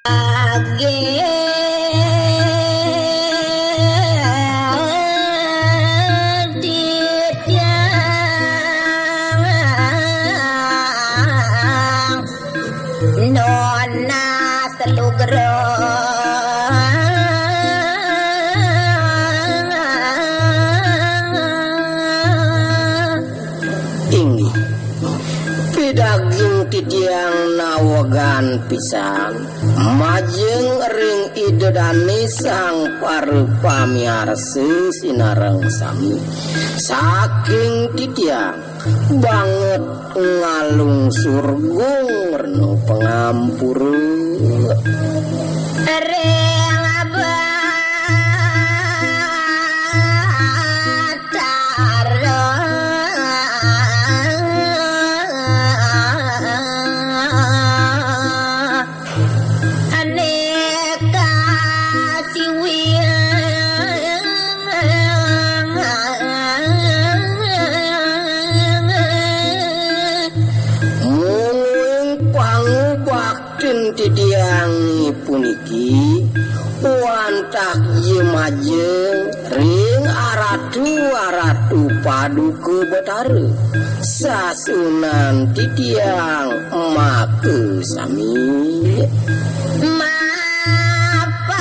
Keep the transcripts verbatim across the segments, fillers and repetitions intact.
Ageng titiang nona selugra. Inggih. Pidaging titiang nawegan pisan, majeng ring Ida Dane Sang Parupamiarsa sinareng sami. Saking titiang banget ngalung surgung rena pangampura. Ring Batara aneka siwing. Mungguing pangubaktin titiang puniki wantah jemajeng ring aratu-aratu Paduka Betara. Sasunan titiang maka sami mapan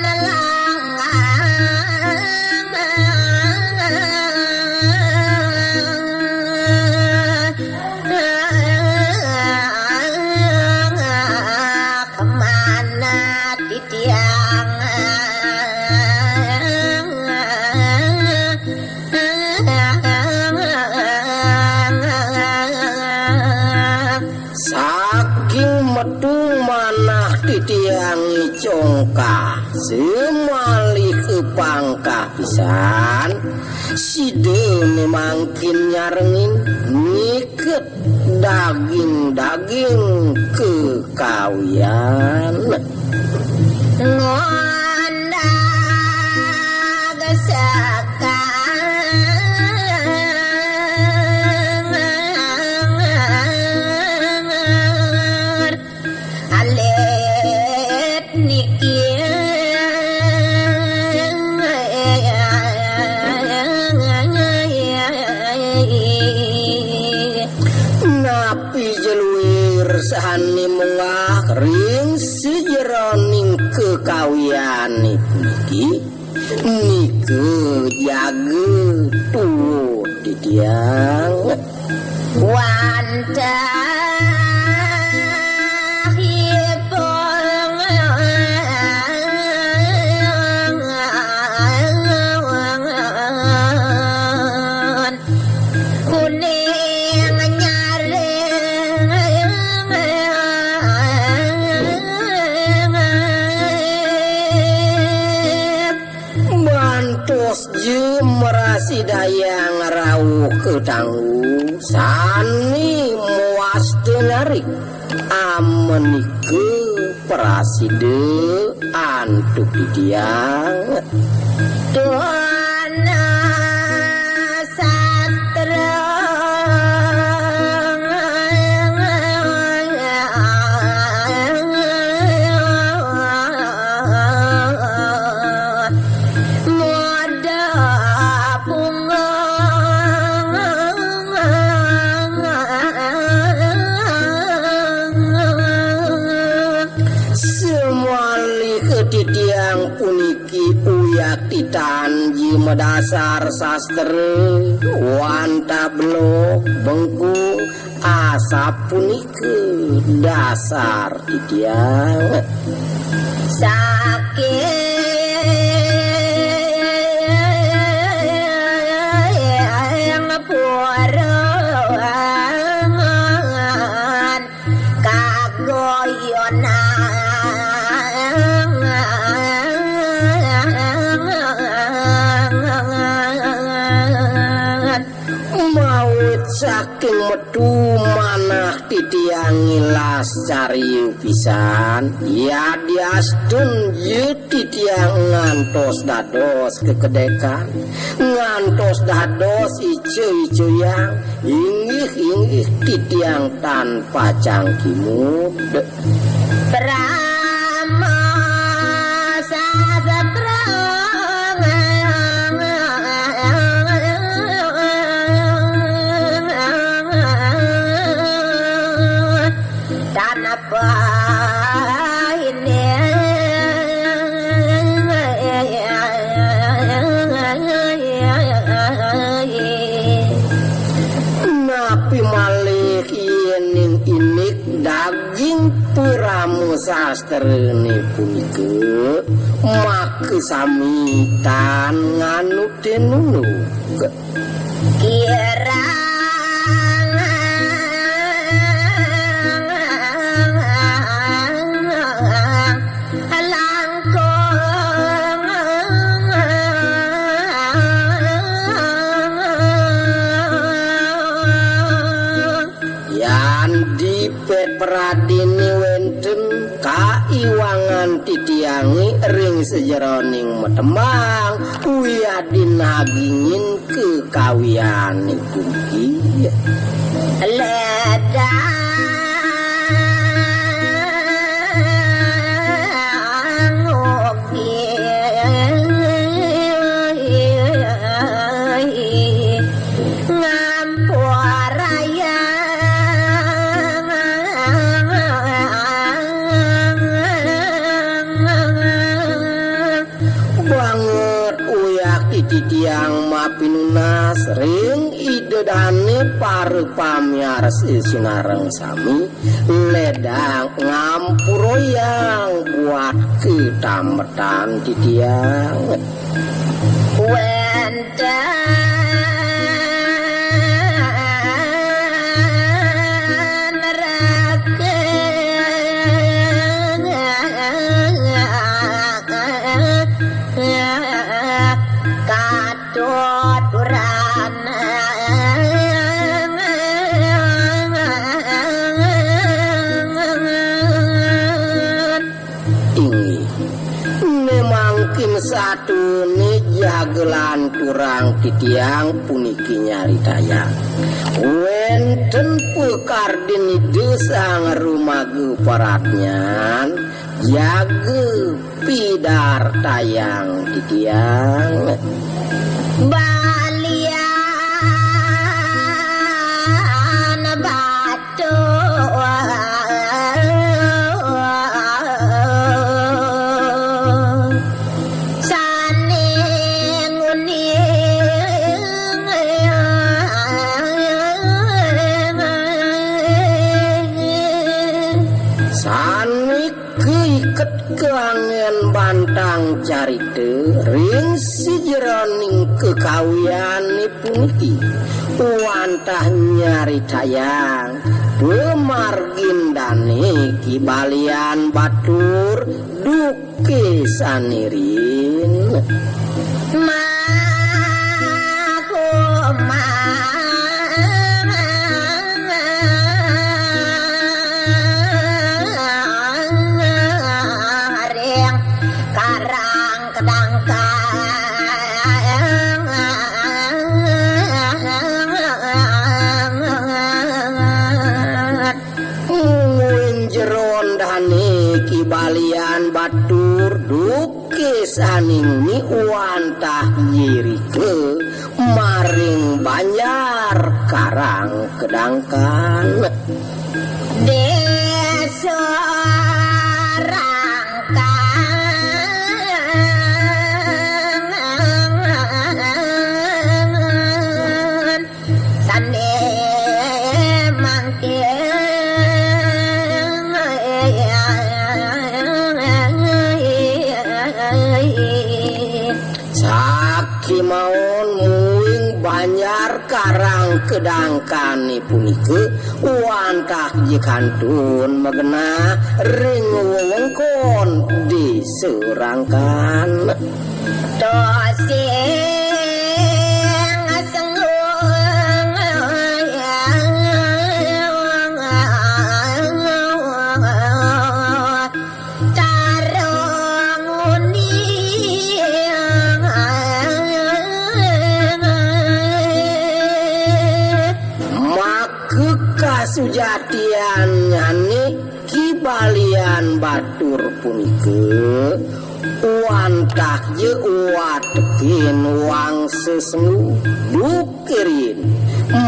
langang. Kemana titiang Saking metu manah titiang congkah, semalih pangkah pisan, sida ne mangkin nyarengin, ngiket daging-daging kekawian. Ngondag sakang alit niki. Napi jeluir sahane munggah ring sajeroning kekawiane puniki? Nika jaga tuwuh titiang. Wantah ipun kuning nyaring. Bantos ja mrasidayang rauh katanggu, sane mawasta nyaring. Amenika prasida antuk titiang. Tuan sastra. Moda punggung. Semalih titiang puniki uyaktitan ja madasar sastra, wantah belog, bengkung, asapunika dasar titiang. Saking purangan kagoyonan. Mawit saking metu manah titiang ngilas carya pisan, yadiastun ja titiang ngantos dados kekedekan, ngantos dados ica-icayang, inggih inggih titiang tan pacang kimud. Krama sastra tanpa ini. Napi malih yéning indik daging purama sastrane punika, maka sami tan nganut denunuk. Kirang langkung yan dipet pradene wenten kaiwangan titiange ring sajeroning matembang, wiadin nagingin kekawianipun ki. Ledang ugi ngampurayang. Banget uyak titiang mapinunas ring Ida dane para pamiarsa sinareng sami, ledang ngampuroyang buat ketambetan titiang. Wenten reke katuturan. Inggih. Ne mangkin satune jaga lanturang titiang puniki nyaritayang. Wenten pakardin Ida Sang Rumaga Paradnyan, jaga pidartayang titiang. Balian batu sane nguning. Sane kaiket kaangen bantang carita ring sajeroning kekawiane puniki wantah nyaritayang pamargin dane Ki Balian Batur duke sanirin. Makuman ring karang kedangkan. Mungguing jeron dane Ki Balian Batur duke sane nguni wantah irika maring banjar karang kedangkan. Desa Rangkang sane mangkin. Sakimaon mungguing banjar karang kedangkane punika wantah ja kantun magenah ring wewengkon Desa Rangkan. Tosing senggung tarung uning. Mak Sujatiannyané Ki Balian Batur punika wantah ja watekin wangsa sengguh, duk irin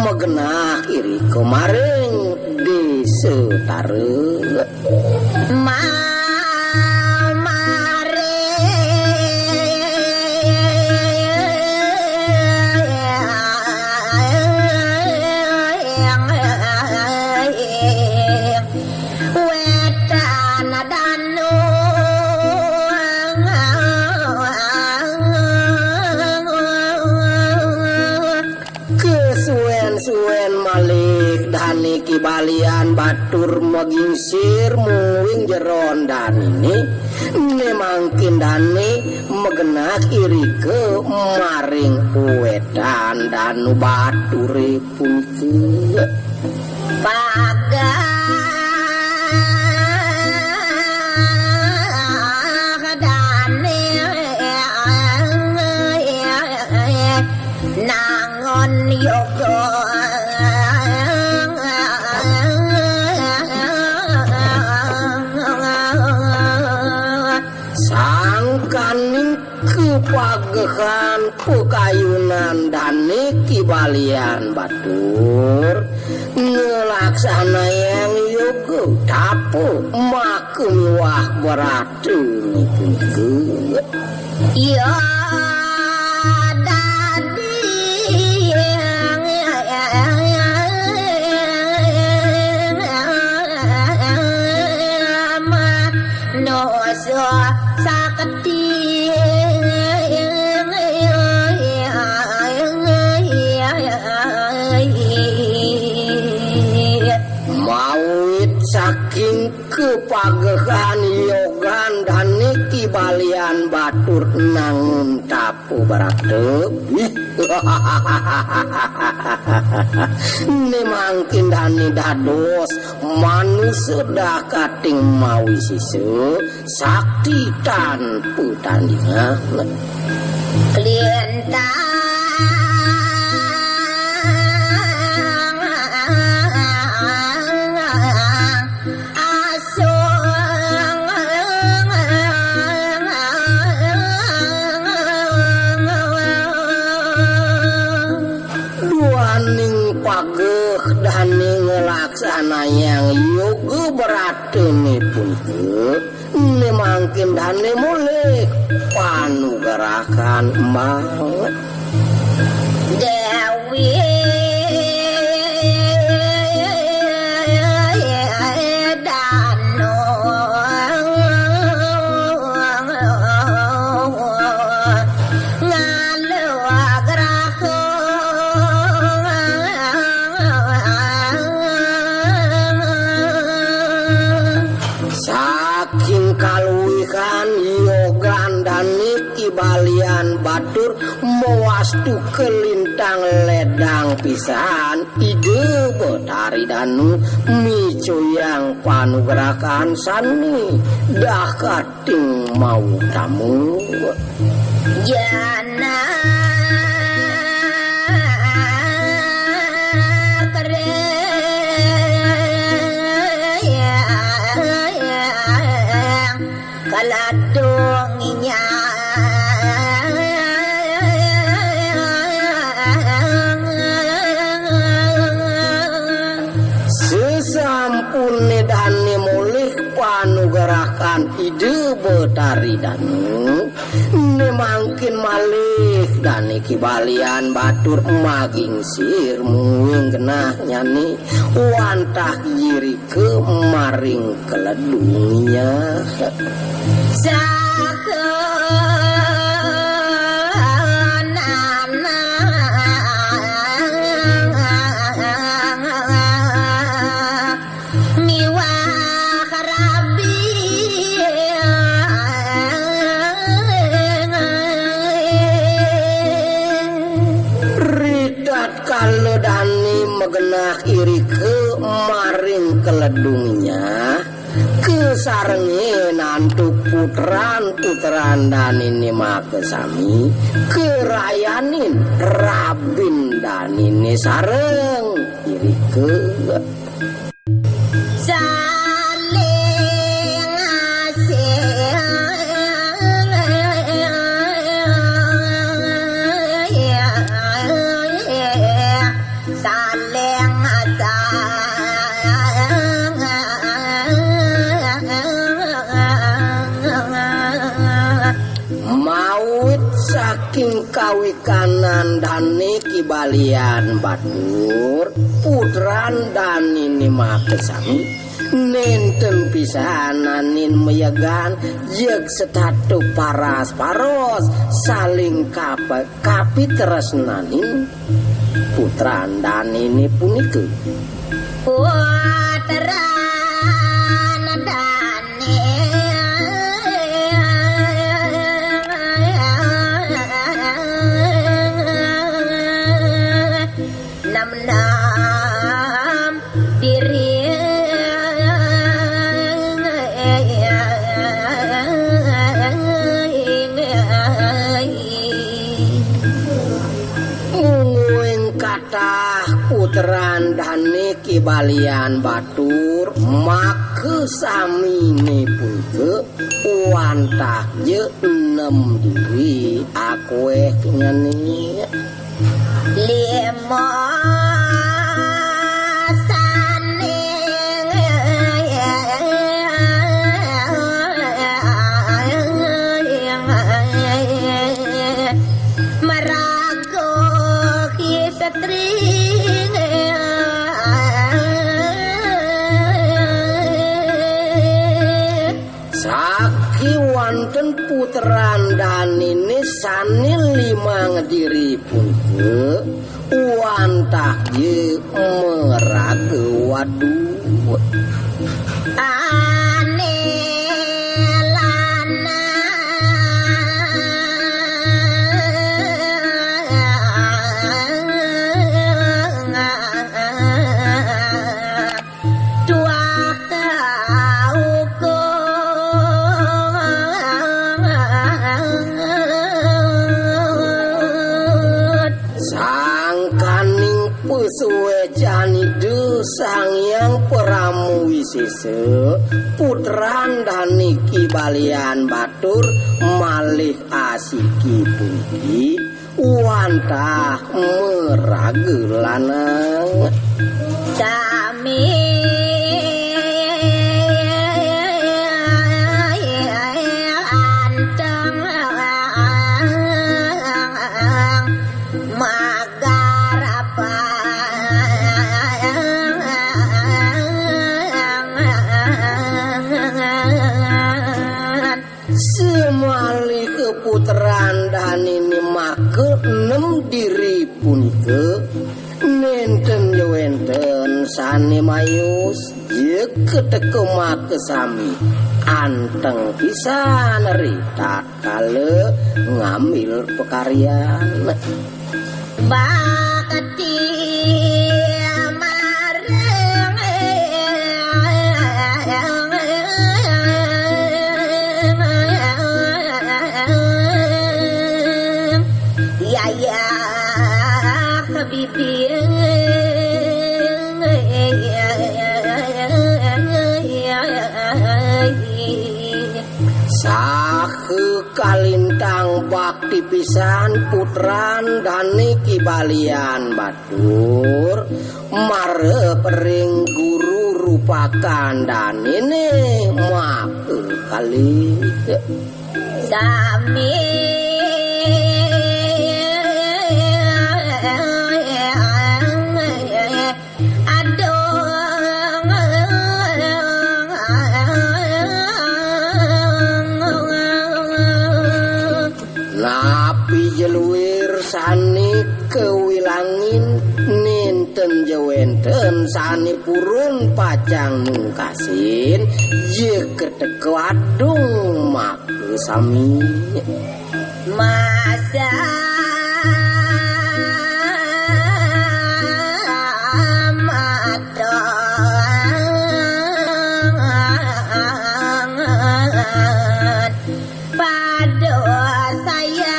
magenah irika maring Désa Tara. Ma-, maring wétan danu. Kesuén-suén malih dané Ki Balian Batur magingsir muwing jeron daniné, né mangkin dané magenah irika maring wétan danu baturé punika. Pageh dané nangun yoga. Sangkaning kapagehan pakayunan dané Ki Balian Batur nglaksanayang yoga tapa maka miwah brata punika. Ya dadi manusa sakti. Mawit saking kapagehan yogan dané Ki Balian Batur nangun tapa brata. Né mangkin dané dados manusa dah kating mawisisa sakti tanpa tandingan. Lintang asung. Duaning pageh dané nglaksanayang yoga bratané punika, né mangkin dané molih panugrahan banget. Déwi Danu ngalugraha. Saking kaluihan yogan dané Ki Balian Batur mawastu kalintang ledang pisan Ida Betari Danu micuyang panugrahan sané dah kating mautama. Jana kaladung inya. Sasampuné dané molih panugrahan Ida Betari Danu, né mangkin malih dané Ki Balian Batur magingsir muwing genah nyané wantah yirika maring kaledung inya. Sakanana miwah rabi. Ritatkala dané magenah irika maring kaledung inya, kasarengin antuk putran-putran daniné makasami, karayanin rabin daniné sareng irika. Ing kawikanan dané Ki Balian Batur, putran daniné makasami, nénten pisananin mayegan, jeg setata paras-paros, saling kapa-, kapitresnanin putran daniné punika. Putran daniné nem-nem diri. Mungguing kathah putran dané Ki Balian Batur, makasaminé punika wantah ja nem diri akuéh nyané. Lima saning maraga ki setri. Sakéwanten putran daniné sané limang diri punika wantah ja maraga wadu. Ané lanang tuah ukut. Sangkaning pasuécan Ida Sang Hyang Parama Wisésa, putran dané Ki Balian Batur malih asiki puniki wantah maraga lanang. Sami anteng magarapan. Samalih kaputran daniné maka nem diri punika, nénten ja wénten sané mayus, ja keteka makasami, anteng pisan ri tatkala ngambil pakaryan. Bakti marang yaya bibi. Saha kalintang bakti pisan putran dané Ki Balian Batur, marep ring guru rupakan daniné maka kalih. Sami adung. Napi ja luir sané kawilangin, nénten ja wénten sané purun pacang nungkasin, ja keteka adung makasami. Masa matongan pada sayang.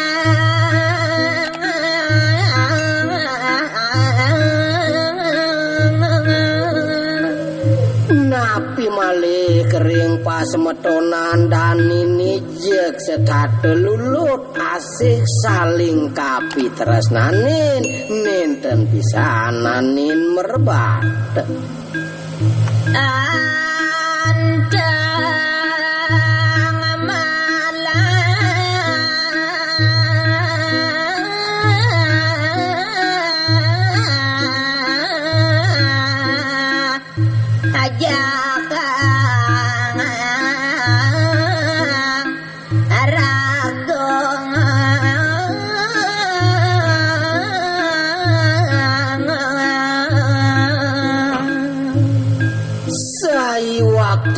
Napi malih kering pasemetonan daniné jeg setata lulut asih saling kapitresnanin, nénten pisananin merebat. Anteng malang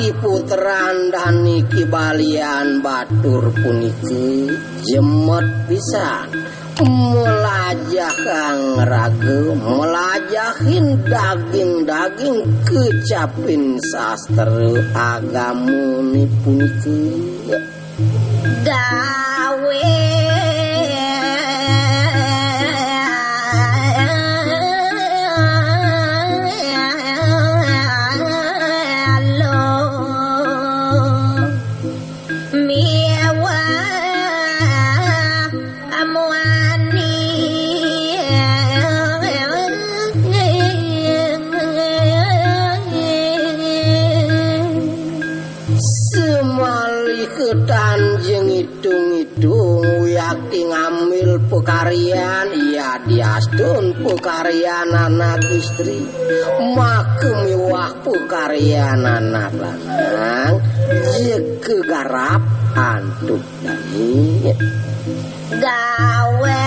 Putran dani Kibalian Batur punika jemet pisan, melajahang raga, melajahin daging-daging kecapin sastra agamane punika. Gawe lo miwah amuani. Semalih ketan jeng itung-itung, wiakti ngambil pekaryan, ya diastun pekaryan anak istri, maka miwah pekaryan anak lanang, jeka garap antuk dani. Gawe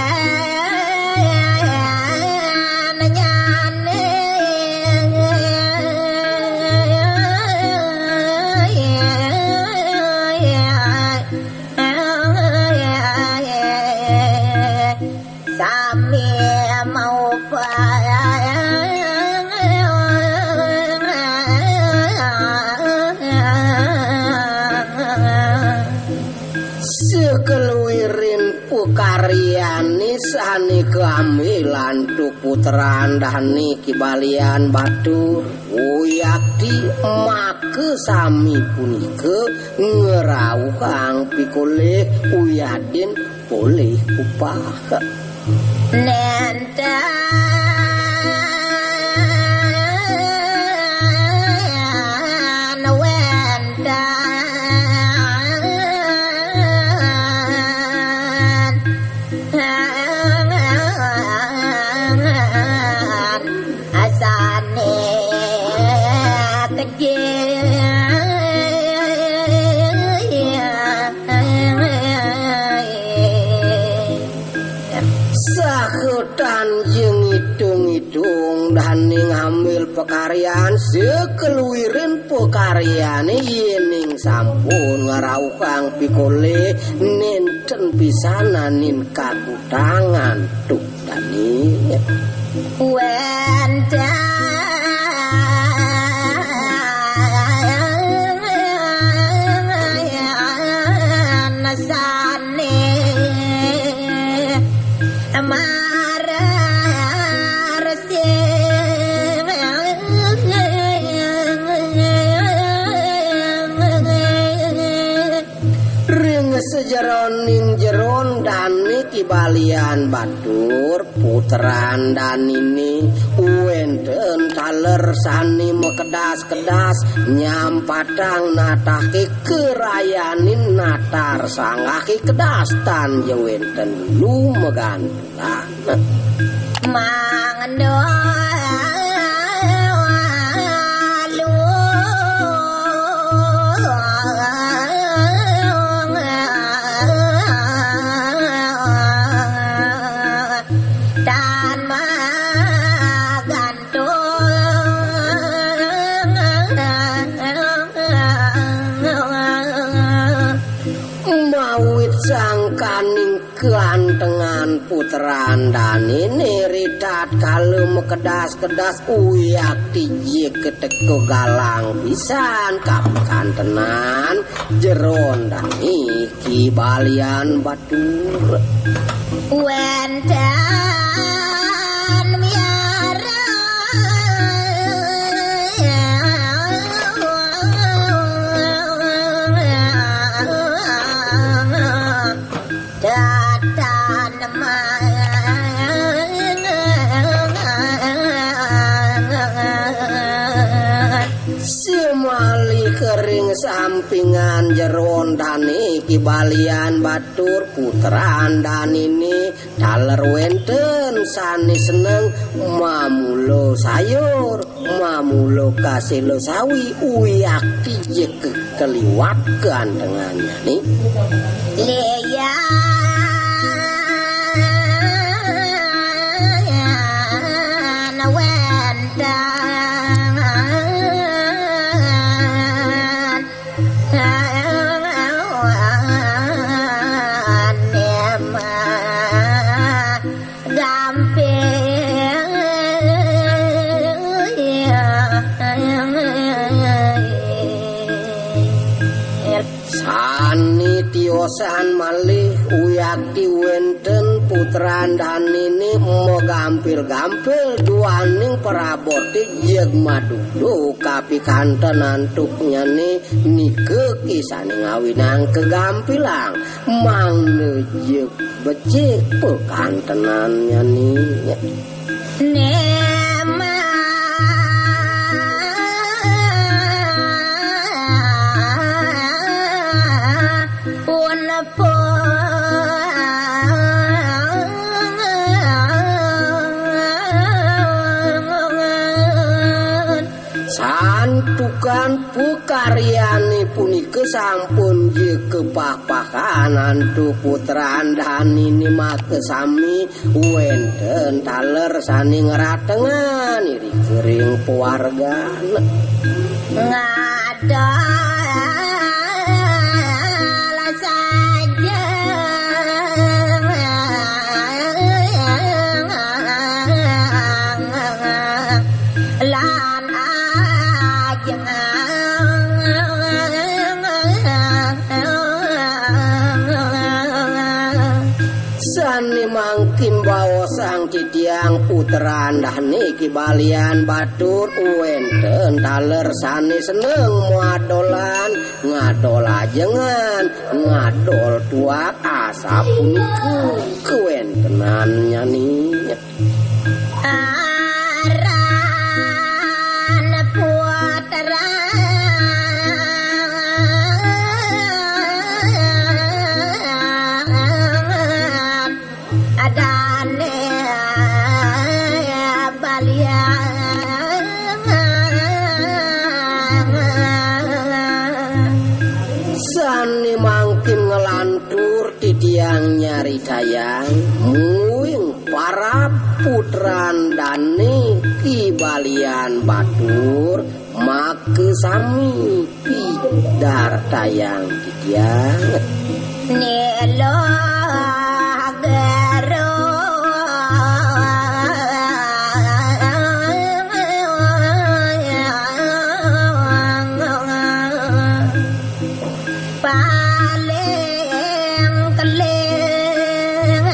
nyane sami mau sekeluirin pukaryane sane kaambil antuk putran dane Kibalian Batur. Uyakti maka sami punika ngrauhang pikolih uyadin polih upah. Nenten wenten asane kecil. Saketan jeng itung-itung dane ngambil pekaryan, sekeluirin pekaryane yening sampun ngrauhang pikolih, nenten pisananin kakutangan tuk dane. Wenten sane marep sing ring sajeroning jeron dane Kibalian Batur, putran danine, wenten taler sane makedas-kedas nyampatang natahke karayanin natar sanggahe kedastan ja wenten lumegantulan. Mangendo tan magantung. Mawit sangkaning kaantengan putran danine, ri tatkala makedas-kedas uyakti jeka teka galang pisan kapikantenan jeron dane Kibalian Batur. Wenten miara tataneman. Semalih ring sampingan jeron dane Kibalian Batur, putran danine, taler wenten sane seneng mamula sayur, mamula kasela sawi, uyakti jeka kaliwat kaantengannyane. Liyan wenten Gosahan malih uyakti wénten putran danine magampil-gampil duaning parabot jeg madudu kapikanten antuknyane nika kisane ngawinang kagampilang mangda jeg becik pakantenannyane. Nema pun pun. Santukan pakaryane punika sampun jekepah-pahan antuk putran danine makasami wénten taler sane ngratengan iri kering pawargana. Ngadal saja lan ajeng. Sane mangkin baosang titiang putran dane Ki Balian Batur wénten taler sane seneng madolan, ngadol ajengan, ngadol tuak asapunika kawéntenannyane. Aran putra adane Balian. Sane mangkin nglantur titiang nyaritayang muing parab putran dane Ki Balian Batur makasami pidartayang titiang. Nelo gero. Paling keling.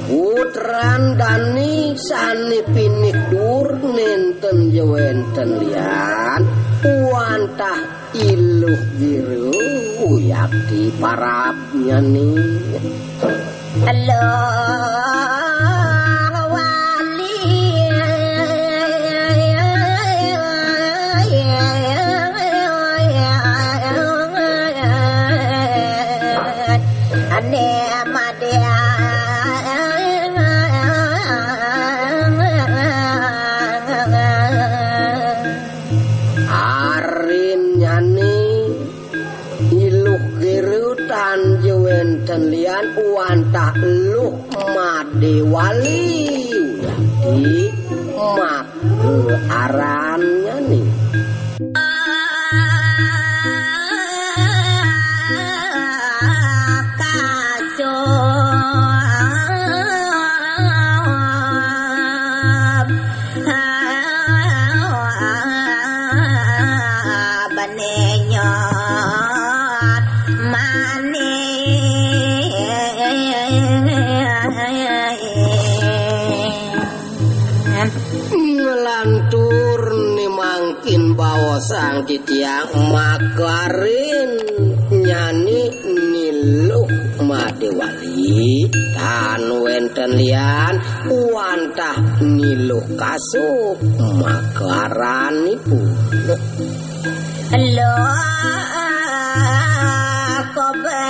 Putran dane sane pinih dur nenten ja wénten lian, wantah Iluh Gero uyakti parabnyane. Elong wali. Ane madya. Arinnyane Iluh Gero tan ja wénten lian wantah Luh Madewali, uyakti maka arannyane. Benenyot manis. Nglantur ne mangkin baosang titiang makarin nyane Niluh Madewali, tan wénten lian wantah Niluh Kasup makaranipun. Loh kober.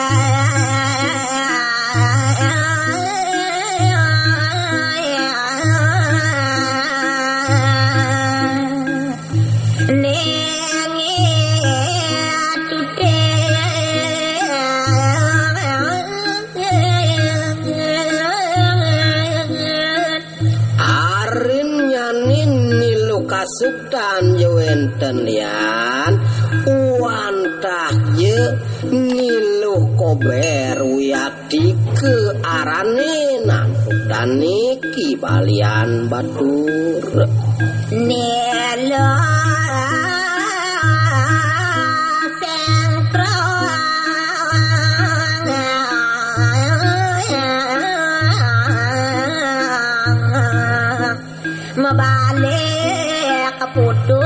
Ning tuting. Arin nyane Niluh Kasup tan ja wénten lian, wantah ja Niluh Kober uyakti ka aranin Nantuk dane Ki Balian Batur. Nelo sentro mebalik ke putu.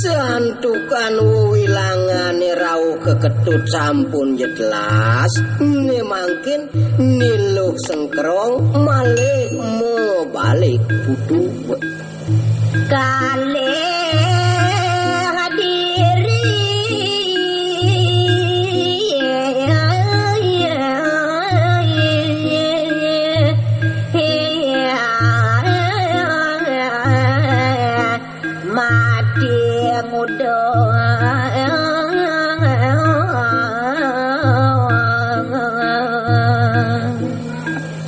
Santukan wewilangane rauh keketut sampun jelas, ne mangkin niluh sengkerong malih mebalik putu. Kalih diri. Mati nguda.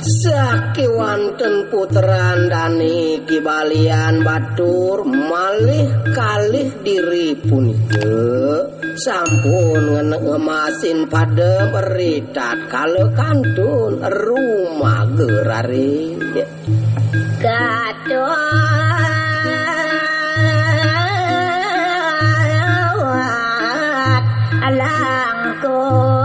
Sakewanten putran dane Ki Balian Batur malih kalih diri punika sampun ngenek ngemasin padem ri tatkala kantun rumaga raris. Katut langkung.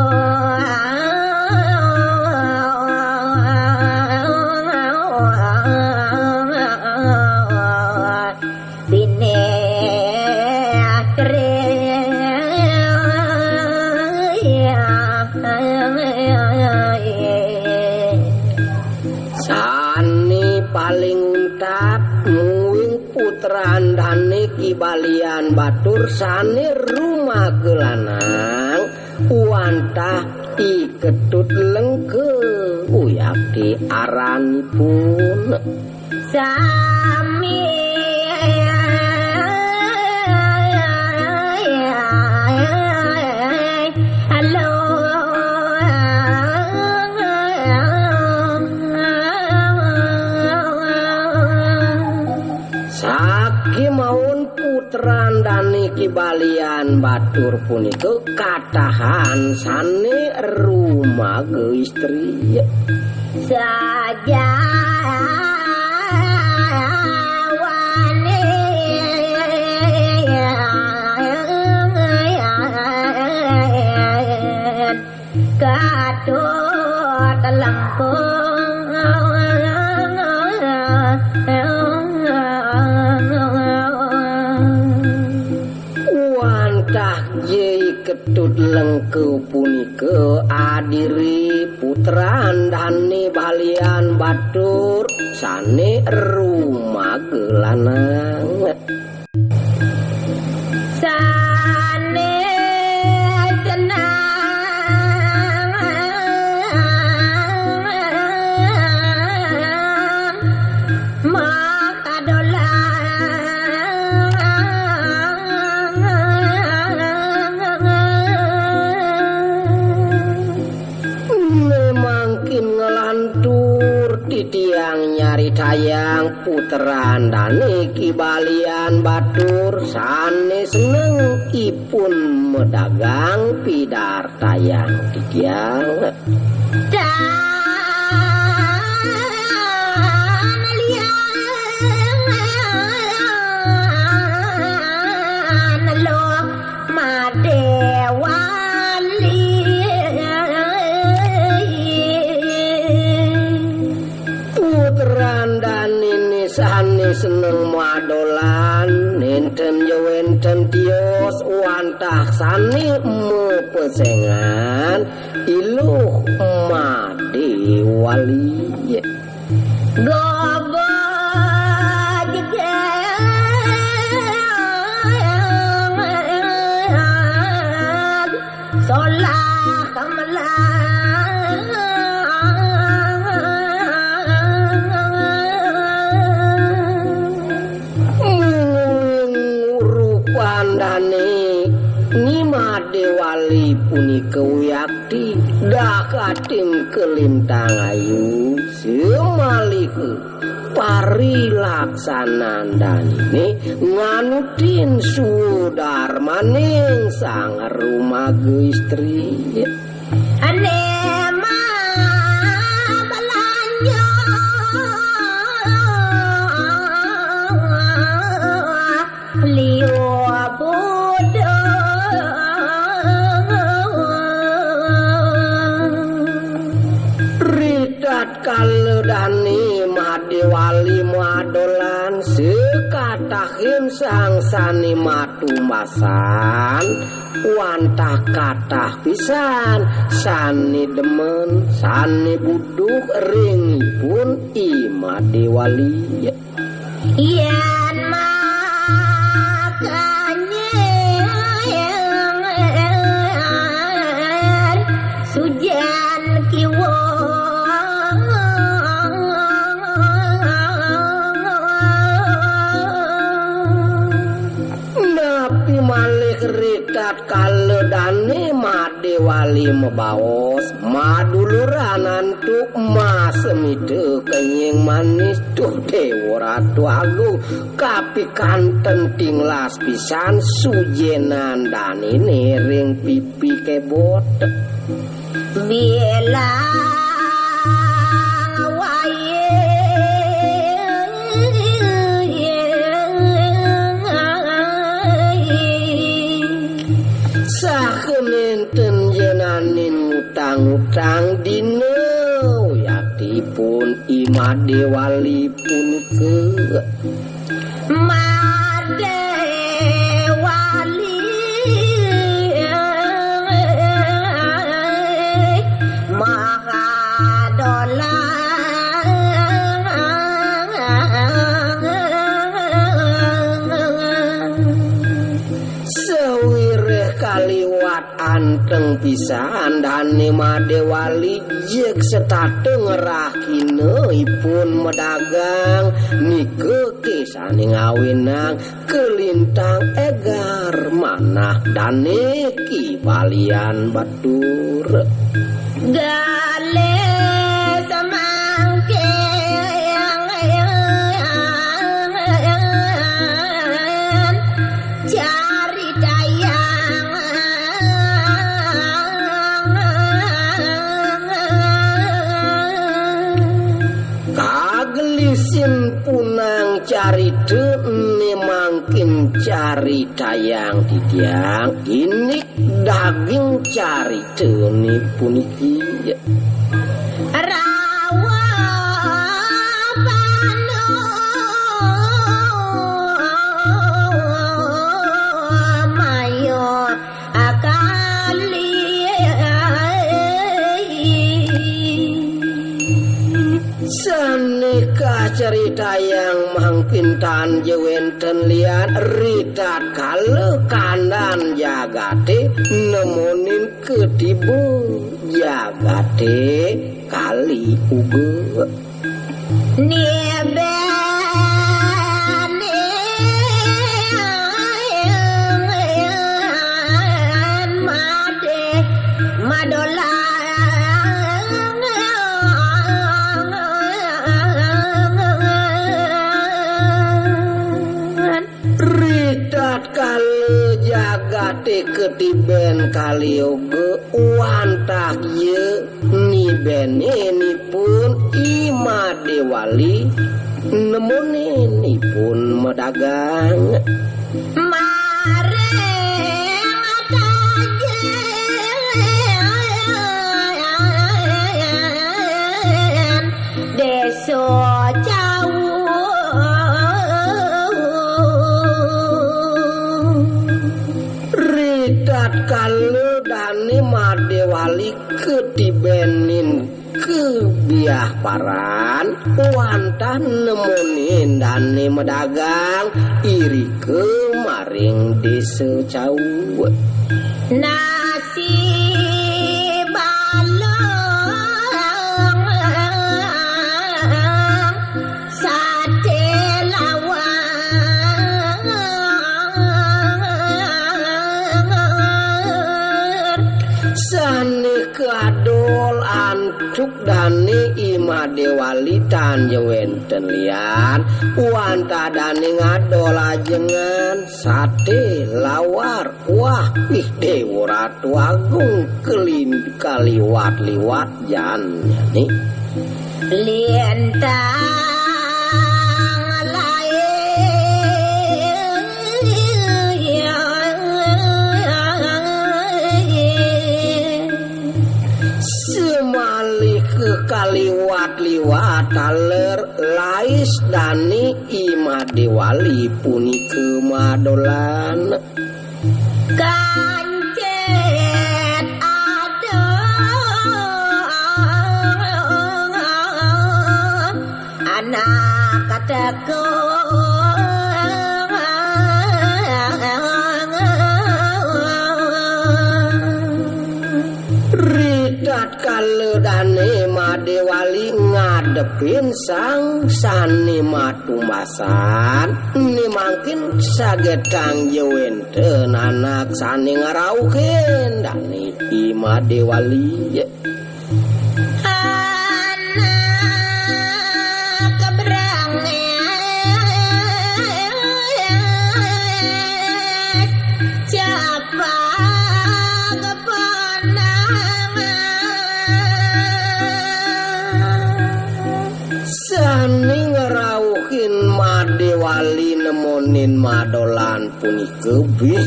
Binatri. Sane paling untat mungguing putran dane Ki Balian Batur sane rumaga lanang wantah I Ketut Lengke uyakti aranipun. Sami. Halo. Sakimaun putran dane Ki Balian Batur punika katahan sane rumaga istri. Sajawane Gatot Lengkung. Wantah Jai Ketut Lengke punika adiri putran dane Balian Batur sane rumaga lanang. Sane tenang makadolan. Memangkin ngelantur titiang nyaritayang putran dane Ki Balian Batur sane seneng ipun medagang pidartayang titiang. Dan lian lo Madewali. Putran danine sane seneng madolan, nenten ya wenten tios wantah sane mepesengan Iluh Madewali. Gogo jegeg solah kemelah. Mungguing rupan dane Madé Wali punika wiakti, dah kating kalintang ayu, samalika parilaksanan daniné nganutin swadarmaning sang rumaga istri. Ané mabalanja liu buda. Ritatkala dané Madé Wali madolan sakatahin sang sané matumbasan, wantah katah pisan sané demen, sané buduh ring ipun I Madé Wali. Yén makanya sujan kiwa. Napi malih ritatkala dané Madé Wali mabaos, maduluran antuk masemita kenying manis, duh Déwa Ratu Agung, kapikanten tinglas pisan sujénan daniné ring pipi kebot. Bilang wayang saha nénten jénaning ngutang-ngutang dina wiyaktipun I Madé Wali punika. Madé Wali Mahadolan. Sawiréh kaliwat anteng pisan dané Madé Wali, jeg setata ngrahina ipun madagang, nika ké sané ngawinang kalintang égar manah dané Ki Balian Batur. Galih samangkin caritayang. Kagelisin punang carita né mangkin caritayang titiang, indik daging caritané puniki. Rawa panu mayo akali. Sané kacaritayang mangkin tan ja wénten lian, ritatkala kandan jagaté nemonin katiba jagaté kali uga. Nibén Madé Madolan. Ritatkala jagaté katibén kali yoga, wantah ya nibénin ipun I Madé Wali, nemonin ipun madagang. Maring tajen Désa Cau. Ritatkala dané Madé Wali katibénin kabiahparan, wantah nemonin dané madagang irika maring Désa Cau. Nasi balung saté lawang. Sané kadol antuk dané I Madé Wali tan ja wénten lian, wantah dané ngadol ajengan, saté, lawar, wah, ih, Déwa Ratu Agung kelin-, kaliwat-liwat jannyané. Lintang lain. Semalih kekaliwat-liwat taler lais dané I Madé Wali punika madolan. Kancit aduh anak kataku. Ritatkala dané Madé Wali ngadepin sang sané matumbasan, né mangkin sagetang ja wénten anak sané ngrauhin dané I Madé Wali. Anak keberangnya capang panangan. Sané ngrauhin Madé Wali nemonin madolan punika bih.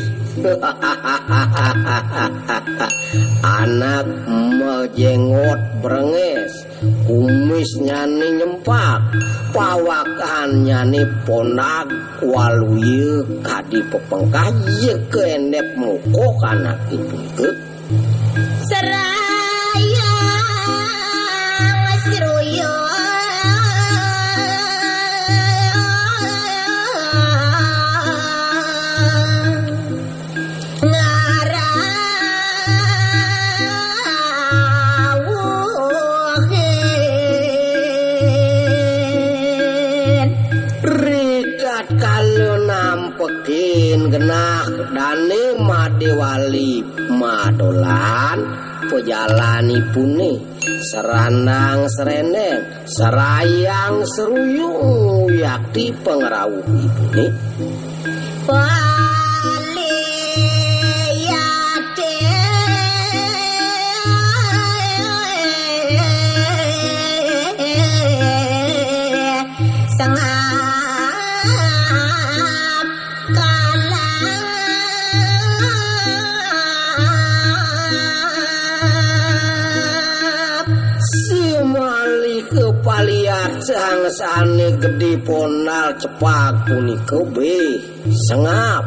Anak majenggot brenges, kumisnyané nyempak, pawakannyané pondag, waluya kadi pepengkah, ya kaendep mokok anake punika. Serayang sruyung ngarawuhin. Ritatkala nampekin genah dane Madé Wali madolan, pajalanipune serandang serendeng, serayang seruyung yakti pangrauhipune. Wali yakti sengap kalah. Semalih kapaliat sang sane gede ponal cepak punika bih sengap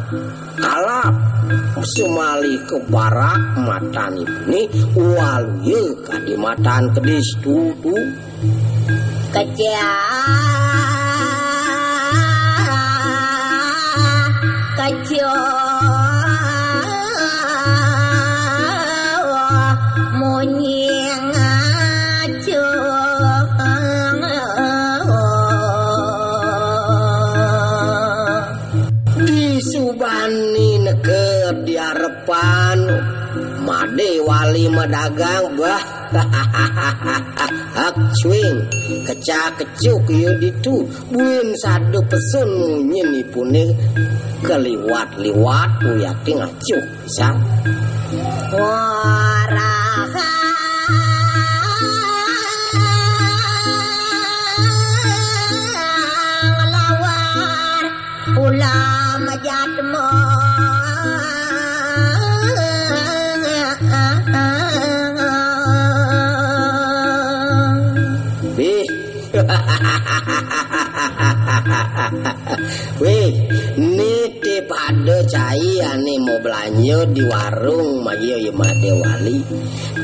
kalap. Semalih kabarak matanipune waluya kadi matan kedis tutu. Kecah, kecah, munyi ngacuh. Disubani neked di arepan Madé Wali madagang, bah. Hak swing, kecak-kecuk ya ditu. Buin sada pesun munyinipune kaliwat-liwat uyati ngacuh pisan. Warah ngelawar ulam jatma. Bih. Wih, nitip ada cai ane mau belanja di warung Mayo Madé Wali.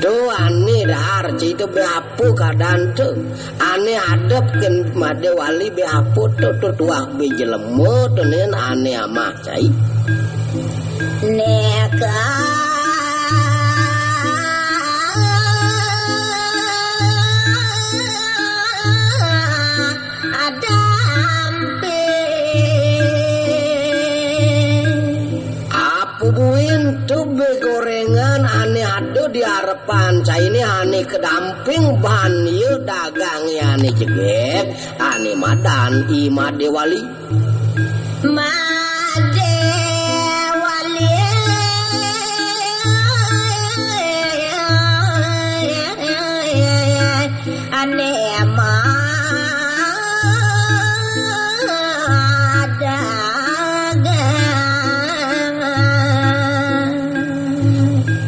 Tuh ane dahar cai itu berapa keadaan tuh? Ane adep ke Madé Wali be apa to, to tuah be jelema to nen ane amah cai. Neka adampi. Apa buin to be Gorengan ane ada di arepan cainé ane kedamping ban ya dagange ane jegeg, ane madan I Madé Wali. Madé Wali. Ane madan.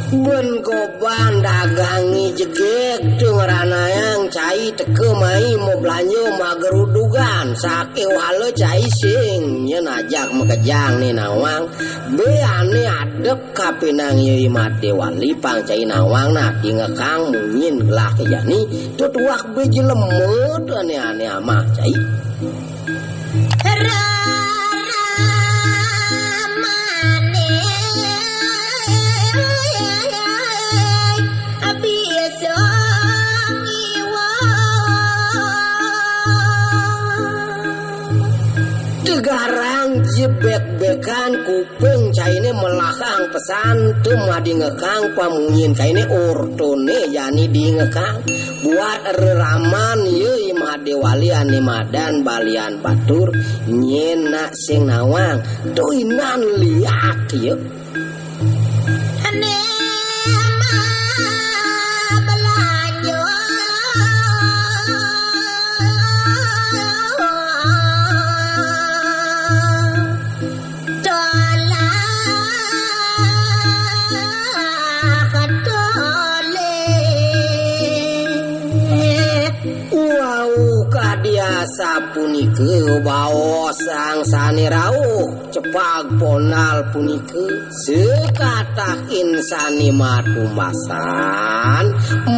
Bén goban dagange jegeg tu ngranayang cai teka mai mablanja magerudugan, sakéwala cai sing nyén ajak makejang né nawang. Bé ané adep kapinang ya I Madé Wali pang cai nawang, nah dingekang munyin gelah jani, tu tuak bé jelema tu ané-ané amah cai. Raramané bisa ngiwa. Tegarang jebek-bekan kuping cainé melahang pesan, tu madingekang pamunyin cainé, ortoné jani dingekang. Buat reraman ya I Madé Wali ané madan balian batur, nyén nak sing nawang, tu inan liak ya. Ané mablanja. Tolak tolih. Wau kadi asapunika baos sang sané rauh cepag ponal punika, sakatah insané matumbasan,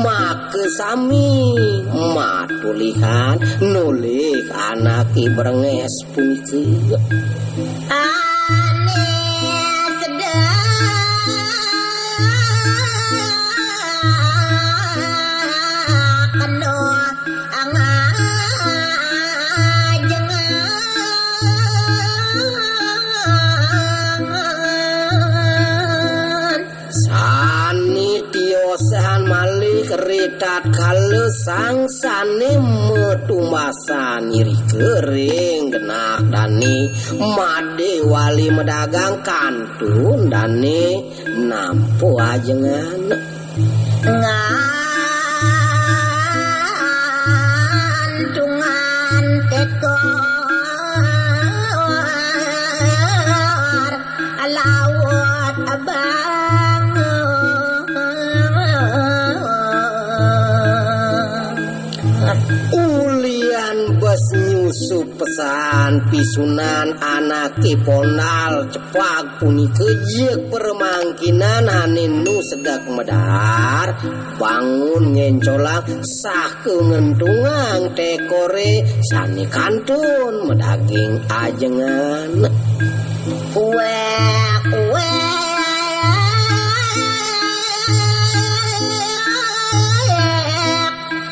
maka sami matulihan nolih anaké brenges punika. Ané sedek kena angajengan. Sané tiosan malih ri tatkala sang sané matumbasan irika ring genah dané Madé Wali madagang, kantun dané nampa ajengan. Ngantungan tekor laut abang. Ulian bes nyusup pesan pisunan anaké ponal cepag punika, jeg permangkinan ané nu sedek medar, bangun ngencolang, sahka ngentungang tekoré sané kantun madaging ajengan. Kuék, kuék,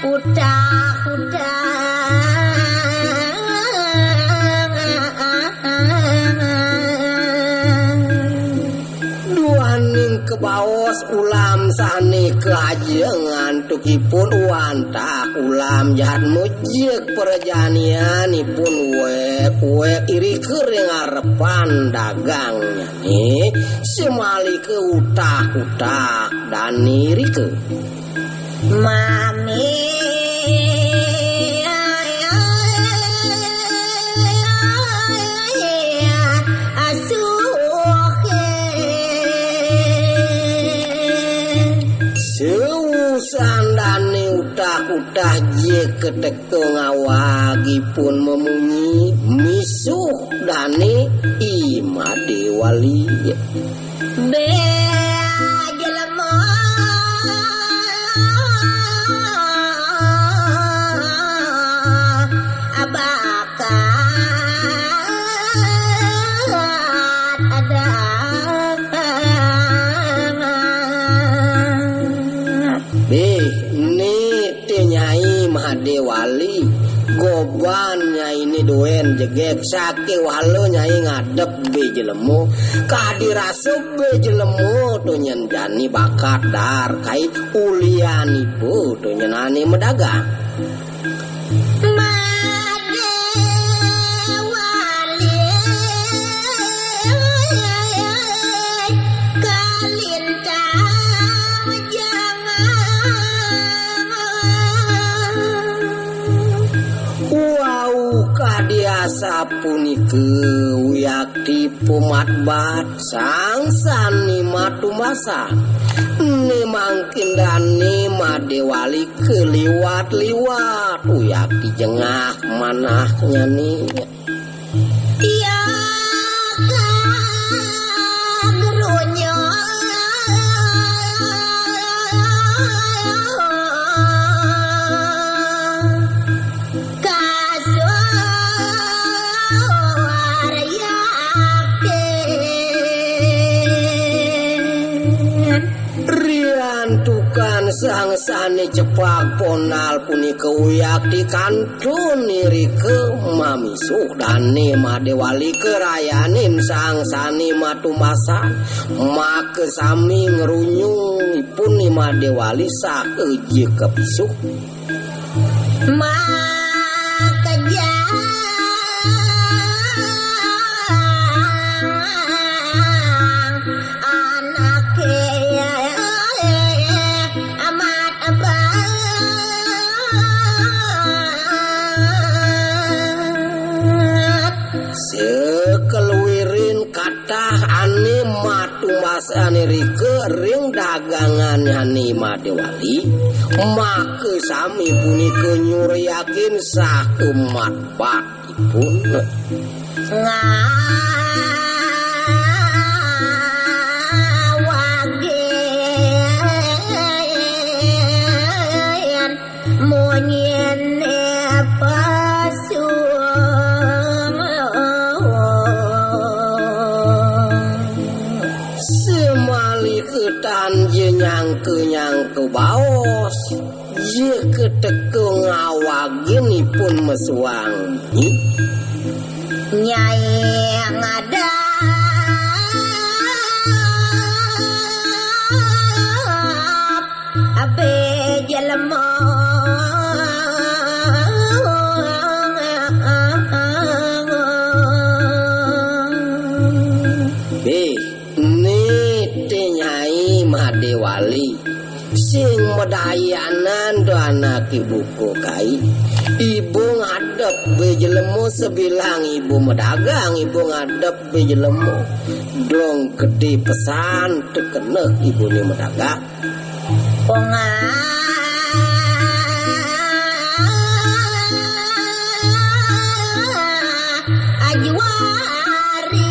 utak, utak. Duaning kabaos ulam sané kaajeng antuk ipun, wantah ulam jahat mujig prajanianipun wék-wék irika ring arepan dagangnyané, samalika utak-utak dané irika. Mami asuh. Seusan dané utah-utah jika teka ngawagipun mamunyi, misuh dané I Madé Wali. Bé jelema abakat ada. Bé, né té Nyai Madé Wali. Goban nyainé duén jegég, sakéwala nyai ngadep bé jelema. Kadi rasa bé jelema to nyén jani bakat dar kai ulian iba to nyén ané madagang. Madé wali kalintang jangan. Wau kadi asapunika wiakti pumatbat sang sani matumbasa. Né mangkin dané Madé Wali kaliwat-liwat, uyati jengah manahnya ni. Tiang grunya kasuar yakin. Riantukan sang sané cepak ponal punika uyakti kantun irika mamisuh dané Madé Wali karayanin sang sané matumbasa, maka sami ngrunyung ipun ni Madé Wali saha ja kapisuh. Makejang anaké amat banget. Sakaluirin katah ané matumbasané rika ring dagangané Madé Wali, maka sami punika nyuriakin saha matbatipun. Ngawagén munyiné pasung. Samalih tan ja nyangka-nyangka baos, ja kateka ngawagin ipun mesuang. Nyai ngadep abé jelema. Bé, né té Nyai Madé Wali. Sing madayanan to anaké buka kai. Iba ngadep bé jelema, sabilang iba madagang, iba ngadep bé jelema. Dong gedé pesan tekeneh ibané madagang. Pongah ajuari.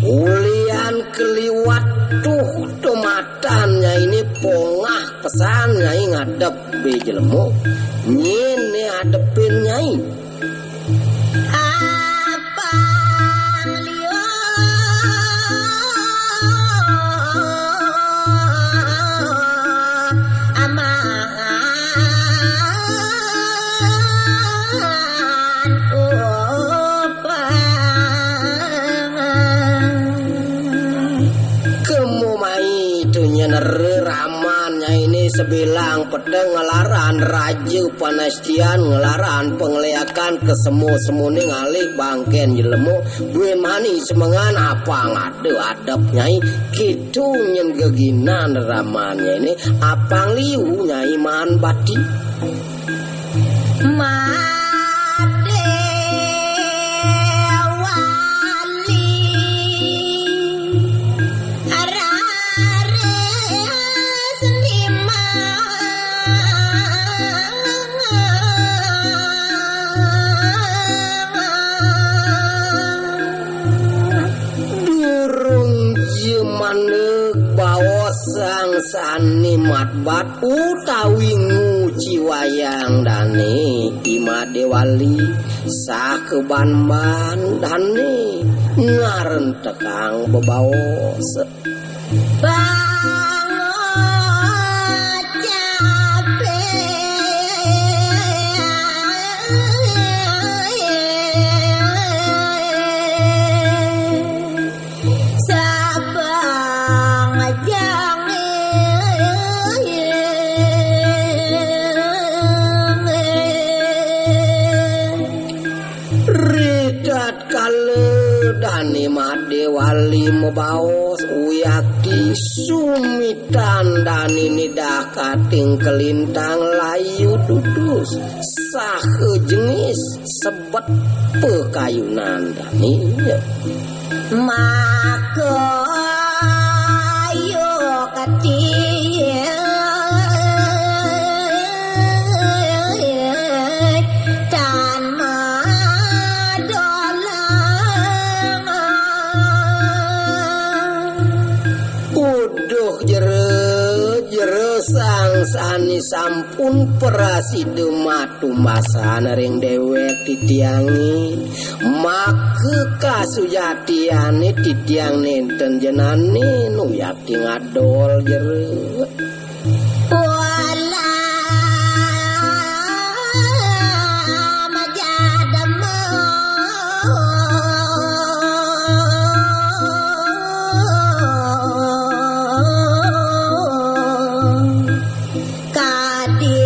Ulian kaliwat tuh tumatan Nyainé pongah pesan Nyai ngadep bé jelema. Nyén né adepin Nyai. Apang liu aman upang. Kemu mai tu nyen reraman Nyainé sabilang peteng ngelaran raja panestian, ngelaran pangleakan ka semu-semuné ngalih bangkén jelema, buin mani semengan apang ada adep Nyai, kitu nyen geginan reraman Nyainé, apang liu Nyai maan bati. Madé Wali, raris nimbang. Durung ja mandeg baos sang sané matbat utawi nguciwayang dané I Madé Wali, sakebanban dané ngarentekang bebaos. Pangocapé lima baos, uyati sumitan dani nidah kating kalintang layu dudus saha jengis sebet pakayunan dani. Maka ayo kecil tan madolang. Uduh jero, jero sang sani sampun prasida matumbasan ring dewek titiange. Maka kasujatiane titiang nenten jenane nuyati ngadol jero. Wala majadema kadi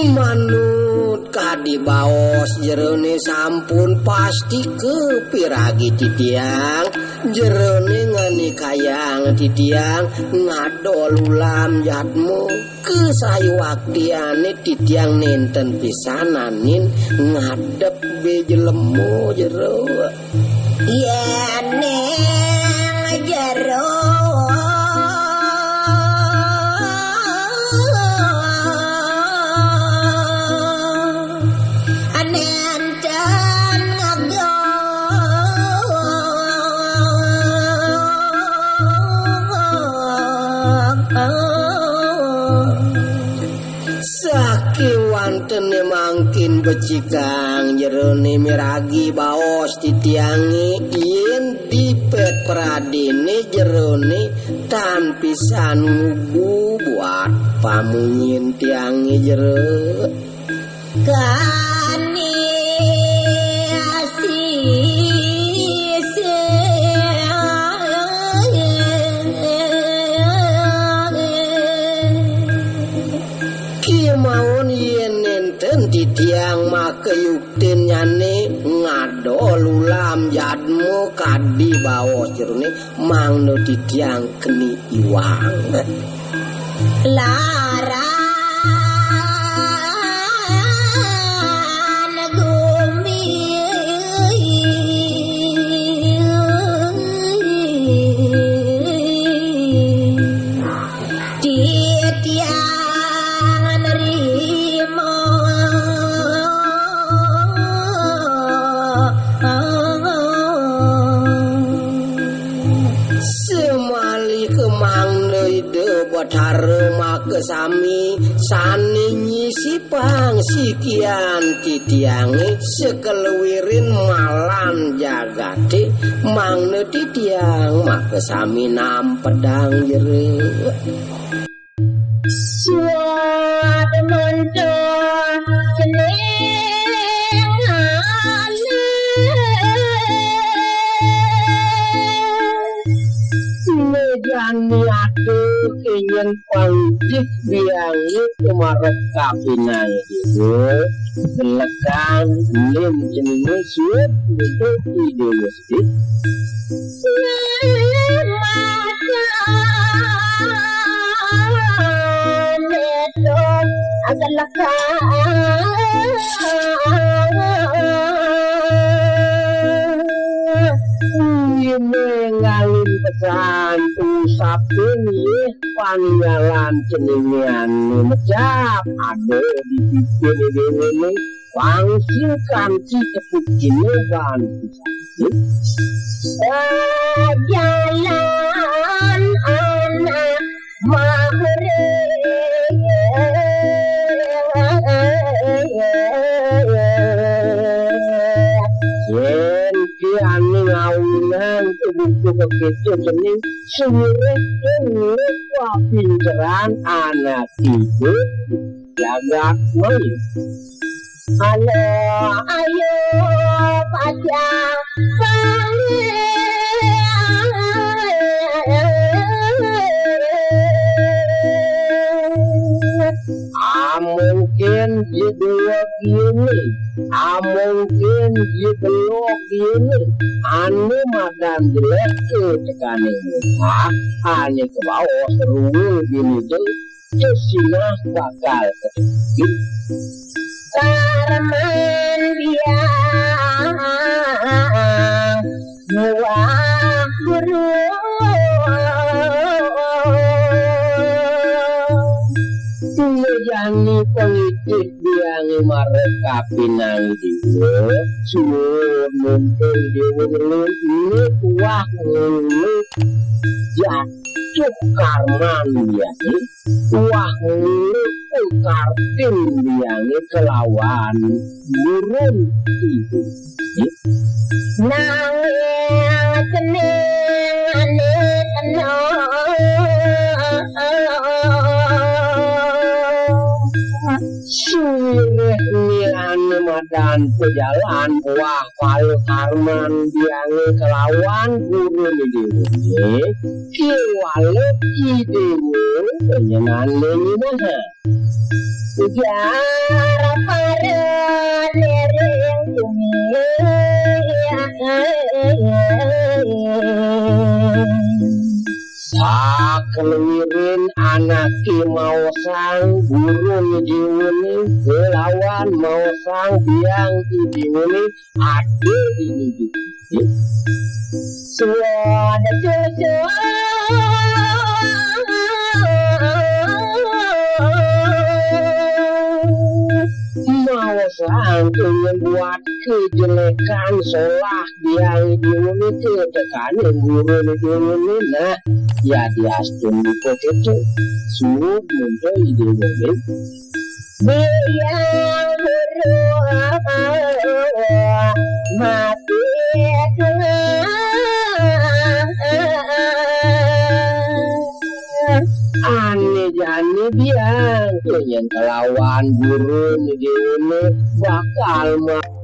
Manut kadi baos jerone sampun pasti kapiragi titiang, jerone nganikayang titiang ngadol ulam jadma. Kasayuwaktiane titiang nenten pisananin ngadep be jelema jero. Yene jero nenten ngegok. Saking wantene mangkin becikang jerone miragi baos titiange, yen dipet pradene jerone tan pisan ngugu buat pamunyin tiange jero. Kani asih Kemawon yen nenten titiang makayuktinnyane ngadol ulam jadma kadi baos jerone, mangda titiang keni iwang. Laran gumi titiang nerima. Semalih kemangda Ida Betara makasami sane nyisipang sikian titiange, sakeluirin malan jagate, mangda titiang makasami nampedang jero. Suat manca cening alis. Mejani atuh ingin panggih biang kumarep kapinang ibu. Lekan lim cening suat untuk ibu. Ine ngalin pesan usapin yih paninggalan ceningan mecap ada di pipi dewene. Wangsul kanti tepuk kene bantu sakit. Jalan anak mahre. Yen ki ane ngawinang ke buku begitu jenis sumire yen lupa pinceran anak ibu. Jagat maya. Halo, ayo, pacang panggih. Amun Yé déwa kéné, among kén yé déwa kéné, ané madan jelék tekané muah, ané kabaos ruwé kéné dé, sinah bakal ketegit. Karman biang muah guru. Iya jani pangitih biangé marep kapinang déwa, suud mumpung déwa ngeluh ini tuah ngeluh jatuh karman biangé, tuah ngeluh karpin biangé kelawan burun ibu. Nanging cening ané kena. Sirih ni ané madan pejalan wah pala karman biangé kelawan guru ni déwéné, kiwala idéwé penyenan nyinaha. Ujar para nering bumi. Sakaliwirin anaké maosang guru ni déwéné, kelawan maosang biang ni déwéné, adé di mimpi. Suada cucu. Maosang tuh nyubuat kejelekan solah biang déwéné, tekané guru ni déwéné. Nah, ya diastun dipun kéto. Suud mumpung déwéné. Biang guru mati tengah. Ané jani biang, yén kelawan guru ni déwéné bakal mati.